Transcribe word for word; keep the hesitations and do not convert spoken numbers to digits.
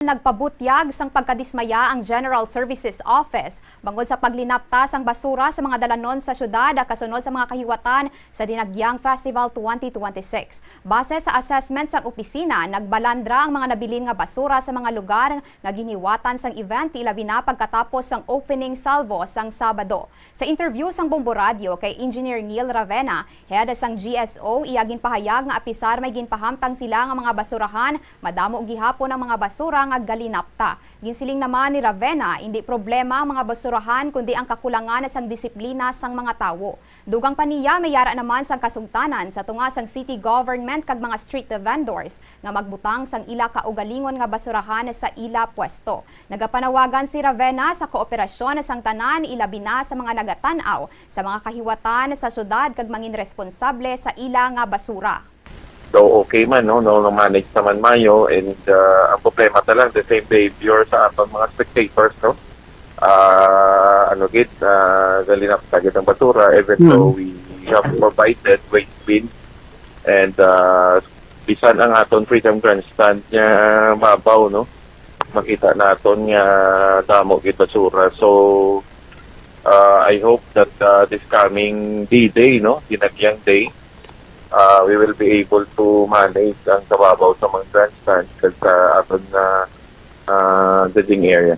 Nagpabutyag sang pagkadismaya ang General Services Office bangod sa paglinapta sang basura sa mga dalanon sa syudad kasunod sa mga kahiwatan sa Dinagyang Festival twenty twenty-six. Base sa assessment sang opisina, nagbalandra ang mga nabilin nga basura sa mga lugar nga ginhiwatan sang event, ilabi na pagkatapos sang opening salvo sang Sabado. Sa interview sang Bombo Radyo kay Engineer Neil Ravena, head sang G S O, iya ginpahayag nga apisar may ginpahamtang sila nga mga basurahan, madamo gihapon ang mga basura nga galinapta. Ginsiling naman ni Ravena, indi problema ang mga basurahan kundi ang kakulangan sang disiplina sang mga tawo. Dugang pa niya, may yara naman sang kasugtanan sa tunga sang city government kag mga street vendors nga magbutang sang ila kaugalingon nga basurahan sa ila pwesto. Nagapanawagan si Ravena sa kooperasyon sang tanan, ilabi na sa mga nagatan-aw sa mga kahiwatan sa syudad kag mangin responsable sa ila nga basura. So okay man, no, no, no manage naman mayo, and uh, ang problema ta lang the same behavior sa aton mga spectators, no. Uh, ano gid, uh, galinapta gid ang basura, even though we have provided waste bin, and uh, bisan ang aton Freedom Grandstand nga mabaw, no, makita naton nga damo gid basura. So uh, I hope that uh, this coming D-Day, no, Dinagyang Day, uh, we will be able to manage ang kababaw sa mga grandstand kag sa aton nga uh, judging area.